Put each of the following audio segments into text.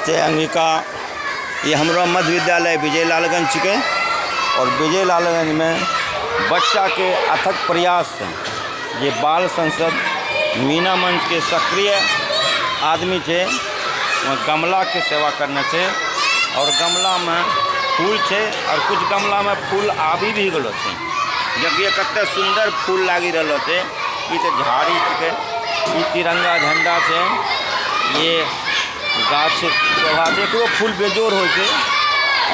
छै अंगिका। ये हमरो मध्य विद्यालय विजय लालगंज छिके और विजय लालगंज में बच्चा के अथक प्रयास से जे बाल संसद मीना मंच के सक्रिय आदमी छै, वहाँ गमला के सेवा करने छै और गमला में फूल छै और कुछ गमला में फूल आबी भी गेलो छै। देखिए कते सुंदर फूल लागी रहलो छै। ई ते झाड़ी छिके, ई तिरंगा झंडा छै, ये गाछ शोभा छै, एकरो फूल बेजोड़ होय छै।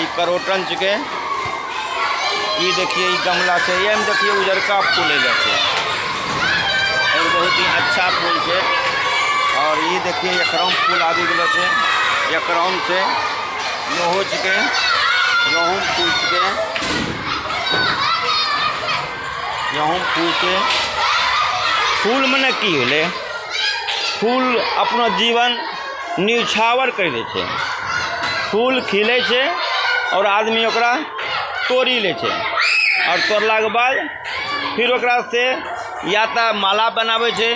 ई करोटन छिके। ई देखिए ई गमला छै, ये में देखिए उजरका फूल ऐलो छै और बहुत ही अच्छा फूल छै। और ई देखिए एकरो में फूल आबी गेलो छै, एकरो में छै, इहो छिके, इहो में फूल छिके, इहो में फूल छै। फूल मने की होले? फूल अपनो जीवन न्योछावर कर दै छै। फूल खिले छै और आदमी ओकरा तोड़ी ले छै और तोड़ला के बाद फिर ओकरा से या त माला बनावे छै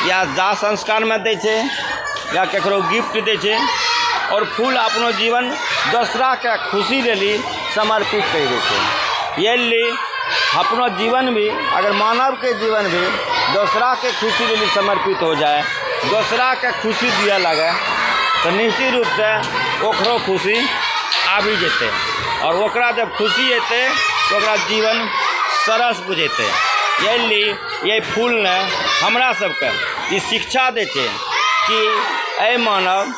या दाह संस्कार में दै छै या केकरो गिफ्ट दै छै। और फूल अपनो जीवन दोसरा के खुशी लेली समर्पित कर दै छै। ये लिए अपनो जीवन भी अगर मानव के जीवन भी दोसरा के खुशी लेली समर्पित हो जाए, दोसरा के खुशी दिया लगे, तो निश्चित रूप से ओकरो खुशी आबी जेते और ओकरा जब खुशी एते तो ओकरा जीवन सरस बुझेते। ये लिए ये फूल ने हमरा सबके ई शिक्षा दै छै कि ऐ मानव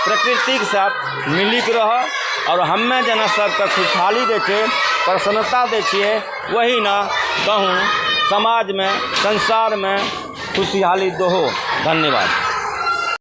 प्रकृति के साथ मिली के रह और हमें जना सबके खुशहाली दै छै, प्रसन्नता दै छियै, वही ना कहूँ समाज में संसार में खुशहाली दहो। धन्यवाद।